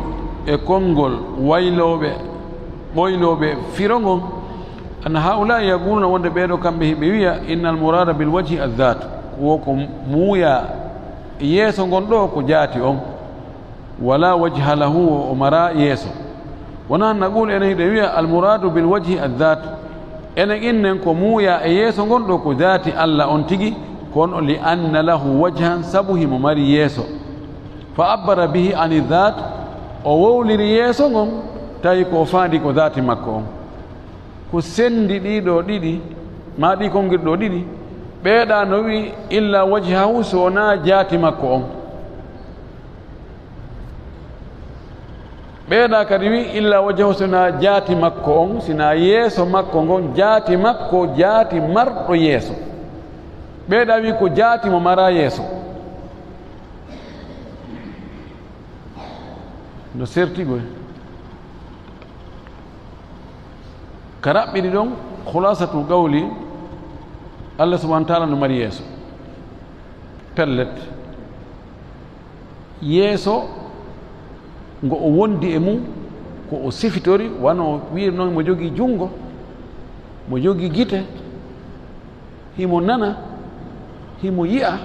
e konngol waylooɓe, ɓoylooɓe firo ngon, anna haula'i yaquluna, wonde ɓeeɗo kamɓe hiɓe wi'a, innal murada bil wajhi adh-dhat, wo ko muuya yeeso ngon ɗo ko jaati on, wala wajha lahu, o mara yeeso. Wona naqulu enen hiɗen wi'a al muradu bil wajhi adh-dhat, enen innen ko muuya e yeeso ngon ɗo ko jaati Allah on tigi, kono li anna lahu wajhan, sabu himo mari yeeso. Fa abbara bihi ani dhat, o wowliri yeeso ngon, tawi ko o faandi ko daati makko on. Ko sendi ɗii ɗoo ɗiɗi, maa ɗii konngirɗi ɗoo ɗiɗi, ɓeeɗa no wi'i illa wajhahu, so wonaa jaati makko on. Ɓeeɗa kadi wi'i illa wajhahu, so wonaa jaati makko on, si wonaa yeeso makko ngon, jaati makko, jaati marɗo yeeso. Ɓeeɗa wi'i ko jaati mo maraa yeeso. No serti goy. Ka raɓɓiɗi ɗon, khulasatu qawli, Allah subhanahu wa ta'ala no mari yeeso. Pellet. Yeeso ngo o wondi e mum, ko o sifitori, wano o wi'iri non, mo jogii junngo, mo jogii gite, himo nana, himo yi'a,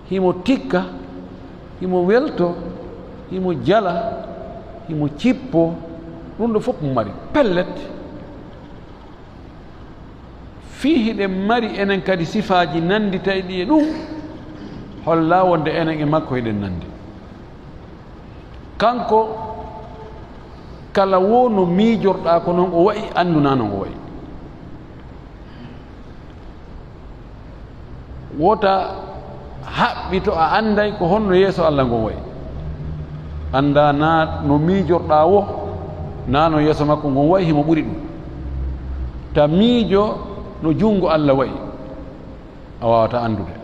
himo tikka, himo welto, himo jala, himo cippo, ɗum ɗo fof mo mari. Pellet, fii hiɗen mari enen kadi sifaaji nannditayɗi e ɗum, holla wonde enen e makko hiɗen nanndi. Kanko, kala wo no miijorɗaa ko non o wa'i, anndu naa non o wa'i. Wota haɓɓito a annday ko honno yeeso Allah ngon wa'i. Anndaa naa no miijorɗaa wo, naa no yeeso makko ngon wa'i, himo ɓuri ɗum. Ta miijo no junngo Allah wa'i, a waawataa anndude.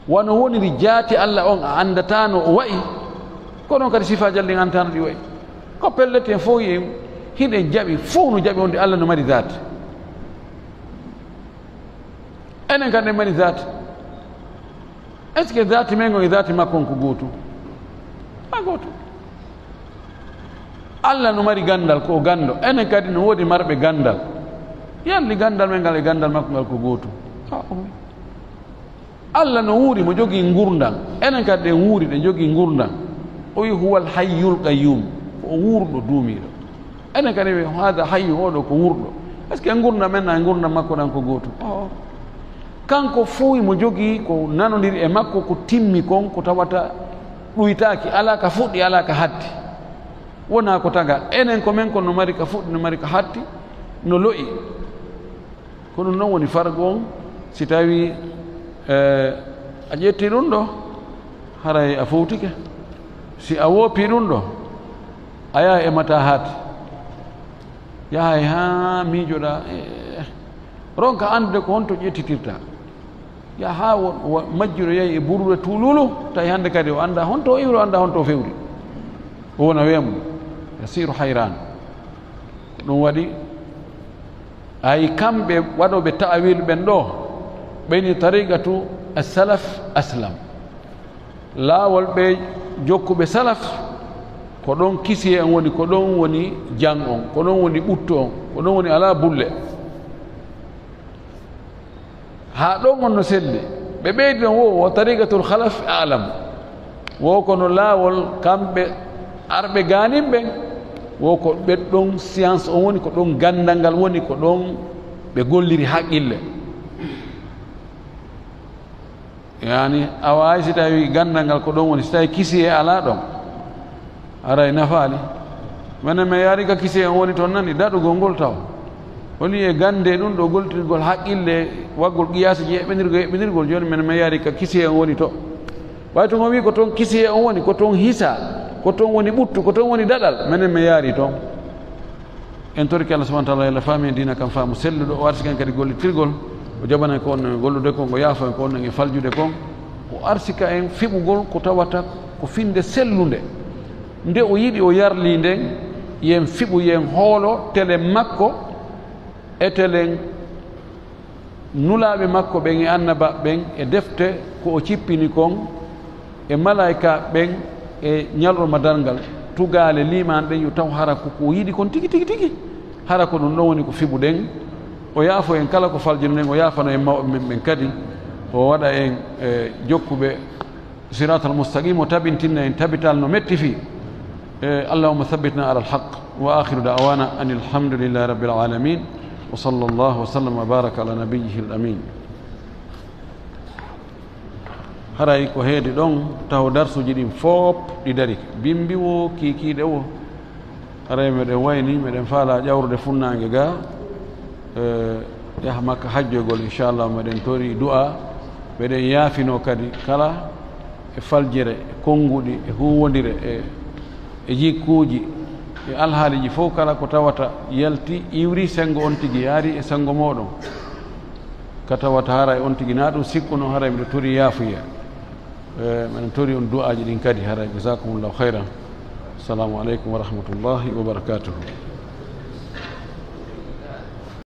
Wano woniri jaati Allah on, a anndataa no o wa'i, ko non kadi sifaaji Allah ɗin anndataa no ɗi wa'i. Ko pellet en fow en, hiɗen jaɓi, fow no jaɓi wonde Allah no mari zaati. Enen kadi en mari zaati. Est-ce que daati men on e daati makko on ko gootum? Haa gootum. Allah no mari ganndal, ko o ganndo. Enen kadi no woodi marɓe ganndal. Yalli ganndal men ngal e ganndal makko ngal ko gootum? Haa o wi. Allah no wuuri, mo jogii ngurndan. Enen kadi ɗen wuuri, ɗen jogii ngurndan. O wi, "Huwal hayyul qayyum." Ko o wuurɗo duumiiɗo. Enen kadi wi, "Haada hayyun, oo ɗoo ko wuurɗo." Est-ce que ngurndan men na e ngurndan makko ɗan ko gootum? Oo. Kanko fuu mo jogii ko nanondiri e makko, ko timmi kon, ko tawata ɗuytaaki, alaa ka fuɗɗi, alaa ka hatti. Wonaa ko tagaa. Enen ko men kon no mari ka fuɗɗi, no mari ka hatti, no lo'i. Ko ɗum ɗon woni farqu on. Si tawii, eh, a ƴetti ɗum ɗo, haray a fowtike. Si a woppi ɗum ɗo, a yahay e mata hatti. Yahay haa miijoɗaa, eh, ronka anndude ko honto ƴettitirta. Yaha haa wo, wo majjiro yahi e buruure tuululu, tawi hannde kadi o anndaa honto o iwri, o anndaa honto o fewri. O wona weemuɗo. Yasiru hayran. Ko ɗum waɗi, ay kamɓe waɗooɓe ta'awil ɓen ɗoo, ɓe ni tariqatu as-salaf aslam. Laawol ɓe jokkuɓe salaf, ko ɗon kisiyee on woni, ko ɗon woni jan on, ko ɗon woni ɓuttu on, ko ɗon woni alaa bulle. Haa ɗon on no selli. Ɓe ɓeydi ɗon wo, "Wa tariqatul khalaf a'lam." Wo kono laawol kamɓe arɓe gaanin ɓen, wo ko ɓe ɗon science on woni, ko ɗon ganndal ngal woni, ko ɗon ɓe golliri haqqille. Yaani, awa hay si tawi ganndal ngal ko ɗon woni, si tawi kisiyee alaa ɗon, haray nafaali. Menen men yaari ka kisiyee on woni ton nani, daɗugol ngol taw. Woni e gannde ɗum ɗo gollitirgol haqqille, waggol qiyaasi, eɓɓinirgol, eɓɓinirgol. Jooni menen men yaari ka kisiyee on woni to. Way to ngon wi ko ton kisiyee on woni, ko ton hisa, ko ton woni ɓuttu, ko ton woni daɗal, menen men yaari ton. En torike Allah subhanahu wa ta'ala, yo Allah faami en diina kan faamu selluɗo, o arsika en kadi gollitirgol, o jaɓana en ko on en gollude kon, o yaafa en ko on en faljude kon, o arsika en fiɓugol ko tawata ko finde sellunde. Nde o yiɗi, o yarli nden, yen fiɓu, yen hoolo telen makko, e telen Nulaaɓe makko ɓen e annabaaɓe ɓen e defte ko o cippini kon e malaa'ikaaɓe ɓen e ñalorma darngal, tugaale liimaan ɗen, yo taw hara ko ko o yiɗi kon tigi, tigi, tigi. Hara ko ɗum ɗon woni ko fiɓuɗen. O yaafo en kala ko faljunoɗen, o yaafano en mawɓe men ɓen kadi. O waɗa en, eh, jokkuɓe Siraatal mustaqim, o tabintinna en tabital no metti fii. Eh, اللهم ثبتنا على الحق. وآخر دعوانا أن الحمد لله رب العالمين. وصلى الله وسلم وبارك على نبيه الأمين. Haray ko heedi ɗon, taw darsuuji ɗin fof ɗi darike. Bimbi wo, kiikiiɗe wo. Haray meɗen wayni, meɗen faalaa ƴawrude funnaange ga, eh, yaha Makka hajjoygol, inchallah, meɗen tori du'a, meɗen yaafinoo kadi kala e faljere, e konnguɗi, e huuwondire, e, e jikkuuji, e alhaaliiji fof kala ko tawata yalti, iwri senngo on tigi, yaari e senngo mooɗon. Ka tawata haray on tigi na ɗum sikkuno, haray miɗo tori yaafuye. Eh, meɗen tori on du'aaji ɗin kadi, haray. Jazakumullahu khairan. Assalamu alaikum wa rahmatullahi wa barakatuh.